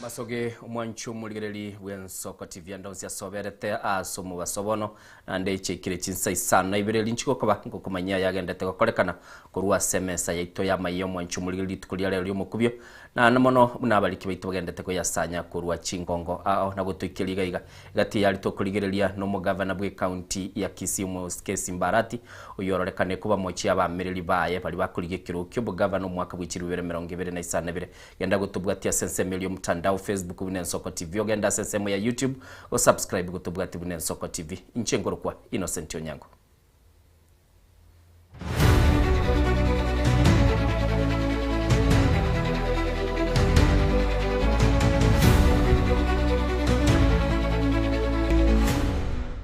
Masoge omwanchi omorigereri bw'ensoko TV ande onsi asoberete ase omobaso bono naende chiaikire chinsa isano na ibere rinchi gokoba ngokomanyia yagendete gokorekana korwa ase emesa yaito y'amaiya omwanchi omorigereri rituko ria rero ri'omokubio Naende mono buna abariki baito bagenderete koyasanya korwa chingongo ao na gotoikeria iga iga. Egati eyare tokorigereria nomogavana bw'ecounty ya Kisii Omosike Mbarati oyio ororekane koba mochie abaamereri baye baria bakorigia ekerogo ki'obogavana omwaka bwe chilifu bibere emerongo ebere na isano na ibere. Genda gotobwatia ase ensemo eria omotandao Facebook buna Ensoko TV ogende ase ensemo ya YouTube osubscribe gotobwatia buna Ensoko TV. Inche nkorokwa Innocent Onyango.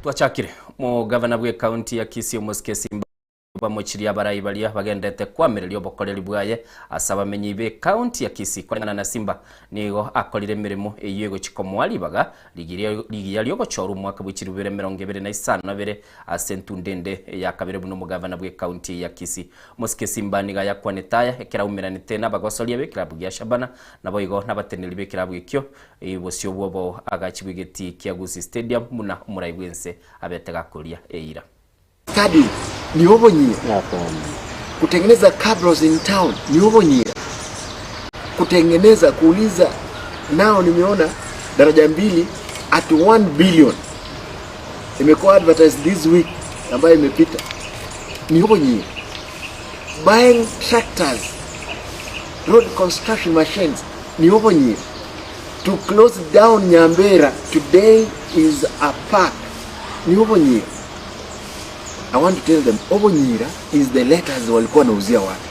Twachakire. Omogavana bw'ekaunti ya Kisii Omosike Simba bamochirie abarai baria bagendete kwamereria obokoreri bwaye ase abamenyi b'ekaunti ya Kisii koreng'ana na Simba nigo akorire emeremo eyio egochi komoa ribaga rigiya riogochorwa omwaka bwe chilifu bibere emerongo ebere na isano na bere ase entunda ende ya kabere buna omogavana bw'ecounty ya Kisii. Omosike Simba nigo ayakwanete aya ekero aumeranete nabagosoria b'ekilabu gia Shabana naboigo nabateneneri b'ekilabu ekio bosio bw'obo agachi bw'egetii kia Gusii Stadium buna omorai bw'ense abete gakoria eira. Study ni obonyira, kutengeneza cabros in town ni obonyira, kutengeneza kuuliza nao, nimeona daraja mbili at 1 billion imekuwa advertised this week ambayo imepita, ni obonyira. Buying tractors, road construction machines ni obonyira. To close down Nyambera today is a park ni obonyira. I want to tell them Obonyira is the letters walikuwa wanauzia watu.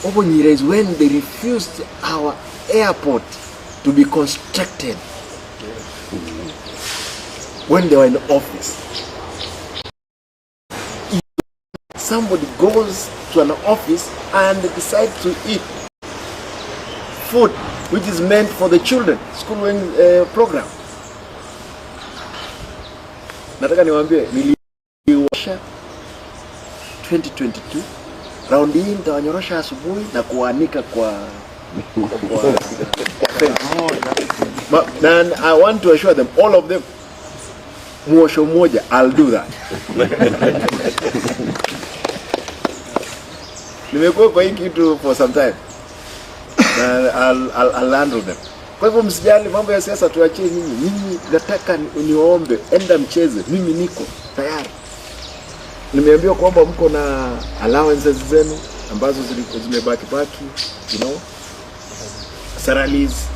Obonyira is when they refused our airport to be constructed when they were in office. Somebody goes to an office and decides to eat food which is meant for the children school going, uh, program. Nataka niwaambie niliwasha 2022 raundi hii nitawanyorosha asubuhi na kuanika kwa kwa, kwa fence. Ma, and I want to assure them all of them muosho mmoja I'll do that. Nimekuwa kwa hii kitu for some time na I'll, I'll, I'll handle them. Kwa hivyo msijali mambo ya siasa, tuachie nyinyi. Nyinyi nataka niwaombe, enda mcheze, mimi niko tayari. Nimeambiwa kwamba mko na allowances zenu ambazo zimebaki baki, you know, salaries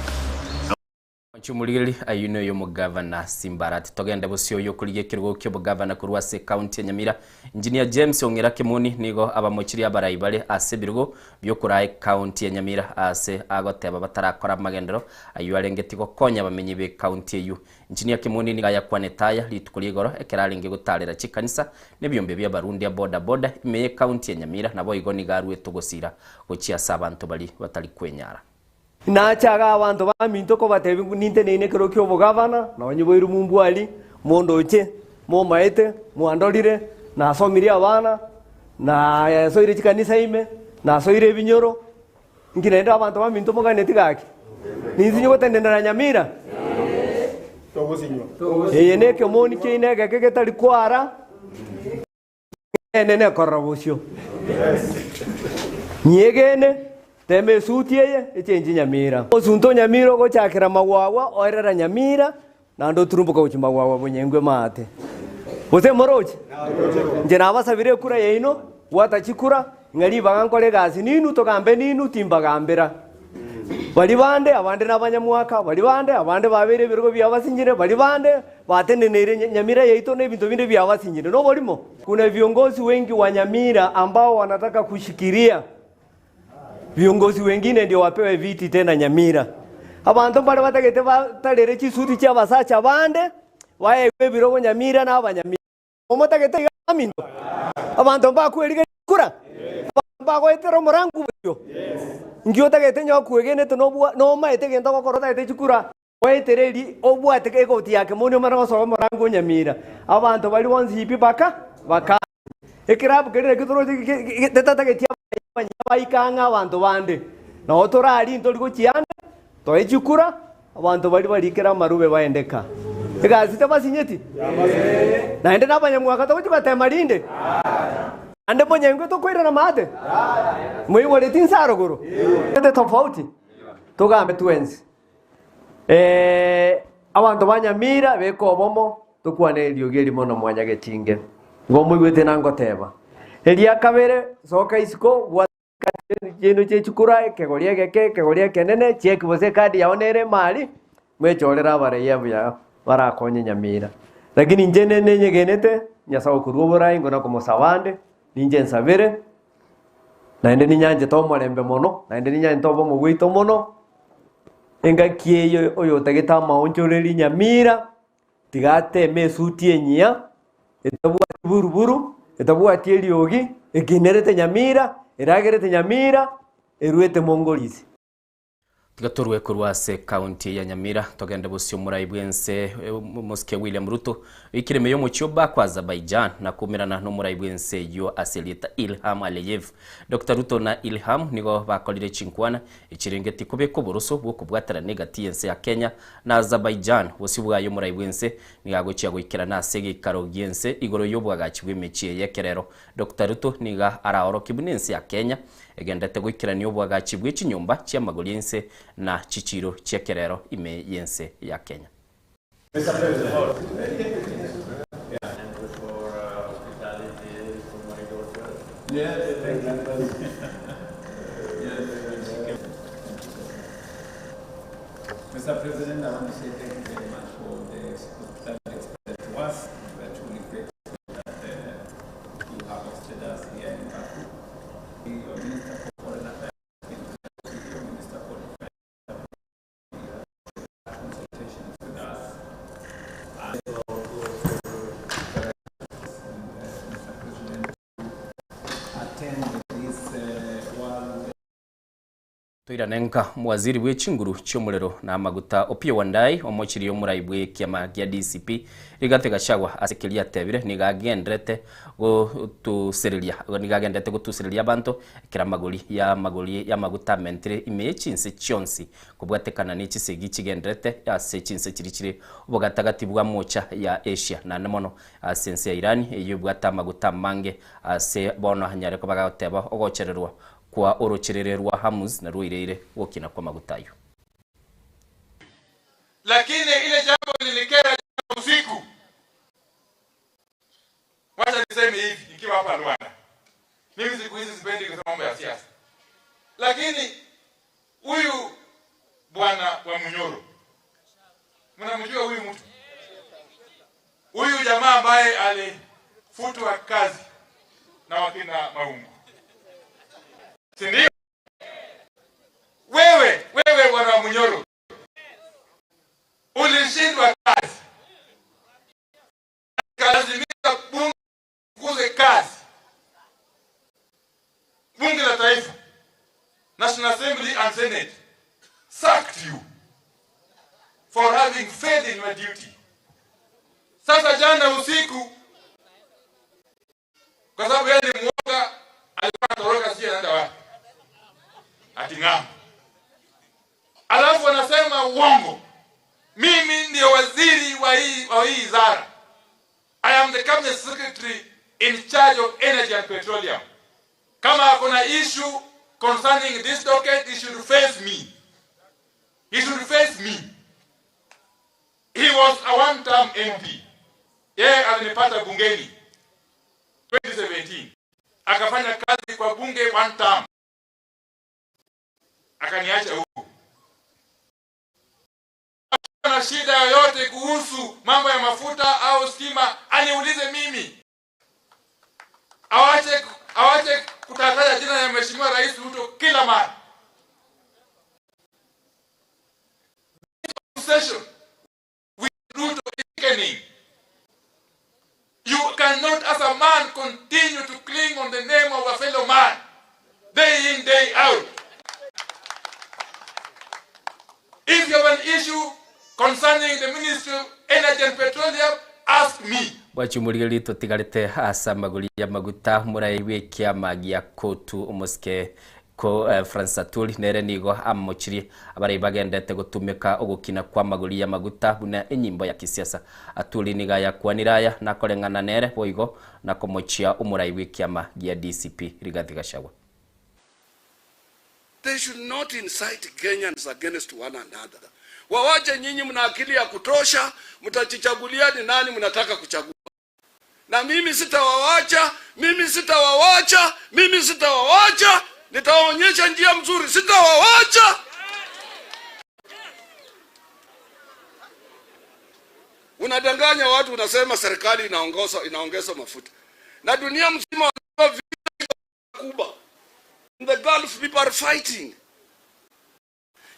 Omorigereria ayio noyo omogavana Simbarati. Togende bosio oyo okorigia ekerogo ki'obogavana korwa ase ekaunti ya Nyamira, Engineer James Ong'era Kimoni nigo abamochirie abarai bare ase ebirogo biokoraa ekaunti ya Nyamira ase agoteba batarakora amagenderero ayio arengetie gokonya abamenyi b'ekaunti eyio. Engineer Kimoni nigo ayakwanete aya rituko ria igoro ekero arenge gotarera chikanisa na ebiombe bi'abarundia boda boda ime y'ekaunti ya Nyamira naboigo nigo aruete ogosira gochia ase abanto baria batari kwenyara. Nache iga abanto baminto kobatebia ng'a ninteneine ekero ki'obogavana, nonye boiru mombwari, mondoche, momaete, mwandorire, nasomirie abana, nasoire chikanisa ime, nasoire ebinyoro, inki naende abanto baminto moganeti gaki? Ninsinye gotenenera Nyamira? Eye nekemoni kiaino egeke getari kwara. Ekeene nekorora bosio. Nyiegene, tema esuti eye, echenche Nyamira. Osunte o Nyamira ogochakera magwagwa oerera Nyamira, naende oturumboka gochia magwagwa bonyengwe maate. Gose moroche? Inche nabasabire ekura yaino, bwata chikura, ng'a ribaga nkore egasi ninwe, togambe ninwe, timbagambera. Baria bande, abande nabanyamwaka, baria bande, abande babeire ebirogo biabasinyire, baria bande bateneneire Nyamira yaito na ebinto binde biabasinyire. Noborimo. Kuna viongozi wengi wa Nyamira ambao wanataka kushikiria viongozi wengine ndio wapewe viti tena Nyamira. Abanto mbare batagete batarere chisuti chia abasacha bande baegwe ebirogo Nyamira na abanyamira. Omotagete iga aminto, abanto mbakwerigeria kura, abanto mbagoetera omorangu bosio. Inki otagete onye okwegenete nobwa nomaete egento ogokora otagete chikura, oetere eri obwate egoti ya kemoni omanye gosoa omorangu o Nyamira. Abanto baria bonsi pi baka baka ekerabu keria nakio toroche ge tetatagetie abanyia baike ang'e abanto bande. Nabo torari ntori gochia ande. Toe chikura, abanto baria barikire amarube baende ka. Egasi tabasinyeti? Naende nabanyamwaka togochia batema rinde? Naende monyengwe tokoirana maate? Moigoreti inse arogoro? Ete tofauti? Togambe twensi. Eh, abanto ba Nyamira beka obomo, tokwane eriogi erimo na mwanyagetinge. Igo moigwete nangoteba. Eria kabere, soka isiko, bwata Chiaino chie chikura, ekegori egeke, ekegori ekenene, cheki gose ekadi yao nere emari, mwechorere abaraiya buya barakonye nyamira. Lakini inche ne nenyegenete, Nyasae okorua oborai ngona komosaba ande, ninche nsabere, naende ninyanchete omorembe mono, naende ninyanchete obomo bwaito mono, engaki eye oyotagete amaonchoreri nyamira, Tiga ateme esuti enyia, etabwati buruburu, etabwati eriogi, ekinerete nyamira, eragerete nyamira, eruete mongorisi. Tiga torue korwa ase county ya Nyamira togende bosio omorai bw'ense Omosike William Ruto oikire ime y'omochie o Baku Azerbaijan na koumerana n'omorai bw'ense eyio ase erieta Ilham Aliyev. Doctor Ruto na Ilham nigo bakorire chinkwana echirengeti kobeka oboroso bw'okobwaterana egati y'ense ya Kenya Na Azerbaijan, bosio bwaye omorai bw'ense, nigo agochia goikerana ase egeikaro gi'ense igoro y'oboagachi bw'emechie y'ekerero. Doctor Ruto nigo araorokie buna ense ya Kenya egenderete goikerania oboagachi bwe chinyomba chi'amagori ense na chichiiro chi'ekerero ime y'ense ya Kenya. Mr. President, I want to say thank you very much for the hospitality extended to us. We are truly grateful that uh, you have hosted us here in Baku. Your Minister for Foreign Affairs, your Minister for Defense, consultations with us. And so, and, uh, Mr. President, to attend this uh, World Toirane nka omowaziri bwe chinguru chi'omorero na amaguta Opiyo Wandayi, omochiri omorai bw'ekiama gia DCP Rigathi Gachagua ase keria atebire nigo agenderete gotusereria nigo agenderete gotusereria abanto ekero amagori y'amagori y'amaguta amentire ime ye chinse chionsi kobwatekana ne chisegi chigenderete ase chinse chiria chire obogatagati bwa mocha ya Asia naende mono ase ense ya Iran eyio ebwate amaguta amange ase bono anyare koba gagoteba ogochererwa Kwa orocherere rwa Hormuz narwoireire gokina kw'amaguta ayio. Lakini ile jambo lilikera jana usiku, wacha niseme hivi nikiwa hapa Luanda, mimi siku hizi sipendi kusema mambo ya siasa, lakini huyu bwana wa Munyoro, mnamjua huyu mtu, huyu jamaa ambaye alifutwa kazi na wakina Maungu, si ndio? Wewe wewe bwana wa Munyoro ulishindwa kazi, kalazimika bunge kuze kazi, bunge la taifa, National Assembly and Senate sacked you for having failed in your duty. Sasa jana usiku, kwa sababu yeye ni mwoga, alikuwa anatoroka, sijui anaenda wapi, ati ng'ambo. Alafu anasema uongo, mimi ndio waziri wa hii wa hii wizara. I am the cabinet secretary in charge of energy and petroleum. Kama kuna issue concerning this docket, he should face me. He should face me. He was a one-term MP. Yeye alinipata bungeni 2017. Akafanya kazi kwa bunge one term. Akaniacha huko. Na shida yoyote kuhusu mambo ya mafuta au stima, aniulize mimi. Awache awache kutataja jina ya Mheshimiwa Rais Ruto kila mara. Obsession with Ruto is sickening. You cannot as a man continue to cling on the name of a fellow man day in, day out. If you have an issue concerning the Ministry of Energy and Petroleum, ask me. Bwachumorigereria totigarete ase amagori y'amaguta omorai bw'ekiama gia Kotu omosike Ko Francis Atwoli nere nigo amochirie abarai bagendete gotumeka ogokina kw'amagori y'amaguta buna enyimbo ya kisiasa. Atwoli nigo ayakwanire aya nakoreng'ana nere boigo na komochia omorai bw'ekiama gia DCP Rigathi Gachagua. They should not incite Kenyans against one another. Wawache nyinyi mna akili ya kutosha, mtajichagulia ni nani mnataka kuchagua. Na mimi sitawawacha, mimi sitawawacha, mimi sitawawacha, nitawaonyesha njia mzuri, sitawawacha. Unadanganya watu, unasema serikali inaongoza inaongeza mafuta, na dunia mzima vita Cuba. In the Gulf people are fighting.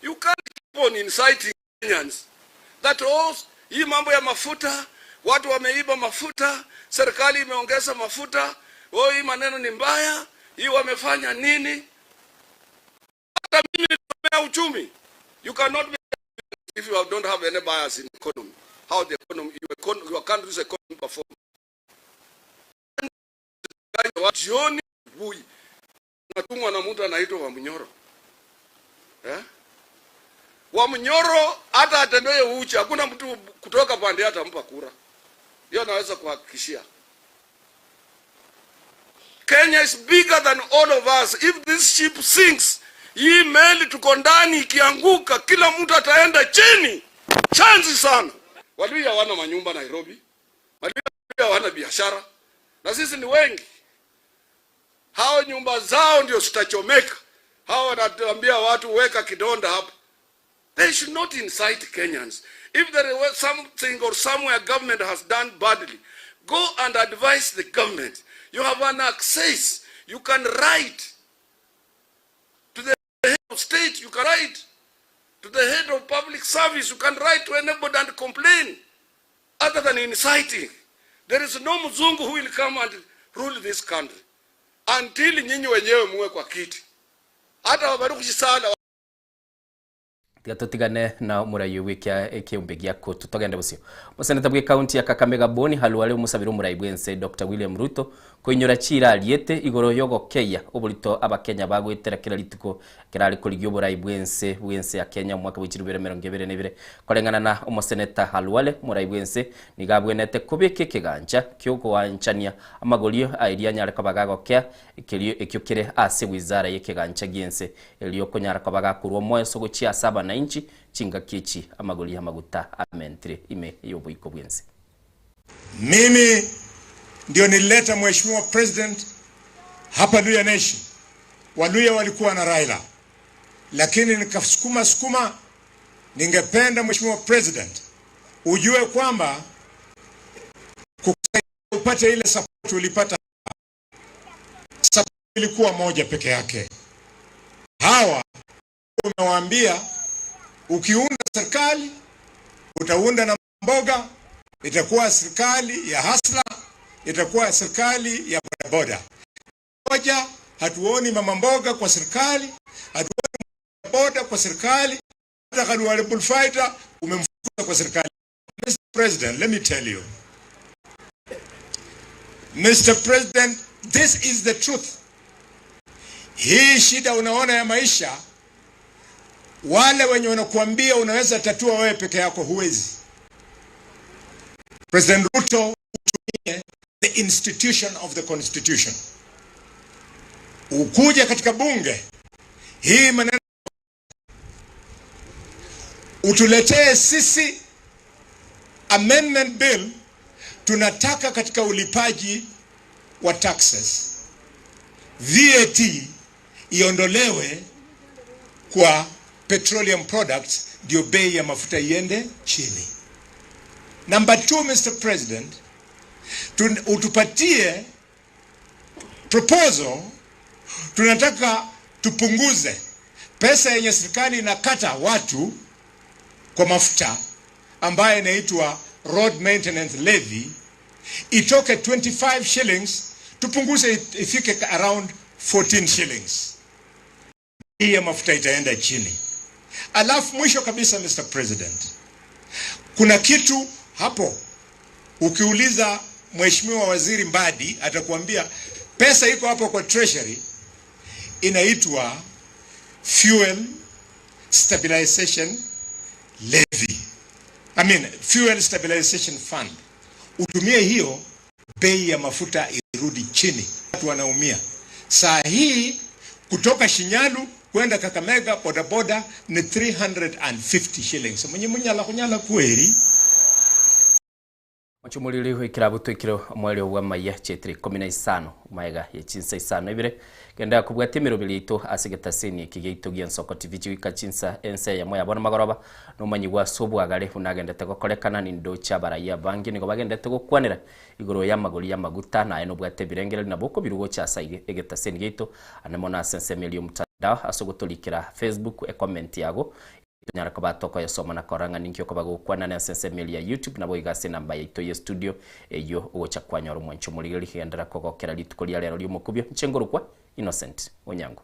You can't keep on inciting Kenyans that oh, hii mambo ya mafuta, watu wameiba mafuta, serikali imeongeza mafuta, oh, hii maneno ni mbaya, hii wamefanya nini? Hata mimi nilisomea uchumi. You cannot be if you don't have any bias in economy. How the economy, your, econ your country's economy perform. Jioni asubuhi natumwa na mtu anaitwa Wamunyoro eh? Wamunyoro hata atembee uchi, hakuna mtu kutoka pande atampa kura. Hiyo naweza kuhakikishia. Kenya is bigger than all of us. If this ship sinks, hii meli tuko ndani ikianguka, kila mtu ataenda chini. Chanzi sana. Waluhya hawana manyumba Nairobi, Waluhya hawana biashara, na sisi ni wengi. Hao nyumba zao ndio zitachomeka. Hao wanatuambia watu weka kidonda hapa. They should not incite Kenyans. If there was something or somewhere government has done badly, go and advise the government. You have an access. You can write to the head of state. You can write to the head of public service. You can write to anybody and complain other than inciting. There is no mzungu who will come and rule this country until nyinyi wenyewe muwe kwa kiti. Hata wabari kushisala Tiga totigane na omoraiyo bw'ekia ekeombe gia kotu togende bosio. Omoseneta bwe county ya Kakamega Boni Halwale omosabire omorai bwense Dr William Ruto koinyora chiira ariete igoro yogokeia oborito abakenya bagoetera kera rituko ekero are korigia oborai bwense bwense ya Kenya omwaka bwe 2022. Koreng'ana na omoseneta Halwale omorai bwense nigo abwenete kobeka ekegancha kiogoanchania amagorio aerio anyare koba gagokea ekerio ekio kere ase wizara yekegancha giense erio okonyara koba gakorwa omoeso gochia ase abanainchi chingaki echi amagori y'amaguta amentire ime y'oboiko bw'ense. Mimi ndio nilileta Mheshimiwa President hapa Luhya Nation. Waluhya walikuwa na Raila, lakini nikasukuma sukuma. Ningependa Mheshimiwa President ujue kwamba upate ile support ulipata, support ilikuwa moja peke yake. Hawa umewaambia ukiunda serikali utaunda na mboga, itakuwa serikali ya hasla, itakuwa serikali ya bodaboda. Moja, hatuoni mama mboga kwa serikali, hatuoni boda kwa serikali, hata Khalwale bullfighter umemfukuza kwa serikali. Mr. President, let me tell you. Mr. President, this is the truth. Hii shida unaona ya maisha, wale wenye wanakuambia unaweza tatua wewe peke yako, huwezi. President Ruto utumie the institution of the constitution. Ukuja katika bunge hii maneno utuletee sisi amendment bill, tunataka katika ulipaji wa taxes VAT iondolewe kwa petroleum products, ndio bei ya mafuta iende chini. Number two, Mr. President, utupatie proposal, tunataka tupunguze pesa yenye serikali inakata watu kwa mafuta ambayo inaitwa road maintenance levy itoke 25 shillings tupunguze ifike around 14 shillings. Hii ya mafuta itaenda chini. Alafu mwisho kabisa, Mr. President, kuna kitu hapo ukiuliza Mheshimiwa Waziri Mbadi atakuambia pesa iko hapo kwa treasury, inaitwa Fuel Stabilization Levy, I mean Fuel Stabilization Fund, utumie hiyo bei ya mafuta irudi chini. Watu wanaumia saa hii kutoka Shinyalu kwenda Kakamega bodaboda ni 350 shillings. Mwenye munyala kunyala kweli. Mochumoriri goikera abwo toikire omoerio bw'amaiya chietire ikomi na isano maega ye chinsa isano ibere. Genda kobwatia emeroberi yaito ase egetaseni eke giaito gi'Ensoko TV chigoika chinsa ensa eyemo ya bono magoroba nomanyigwe ase obwagare buna agendete gokorekana nindoche abarai abange nigo bagendete gokwanera igoro y'amagori y'amaguta naye nobwate ebirengererio nabo okobirwa gocha ase aiga egetaseni giaito ande mono ase ensemo eria y'omotandao ase ogotorikera Facebook ecomment yago Tonyare koba tokoyesoma na korora ng'a ninki okoba gokwanana ase ensemo eria ya YouTube, naboigo ase enamba yaito ye studio eyio ogocha kwanyora omwancho omorigereria. Genderera kogokera rituko ria rero ri'omokubio. Inche ngorokwa Innocent Onyango.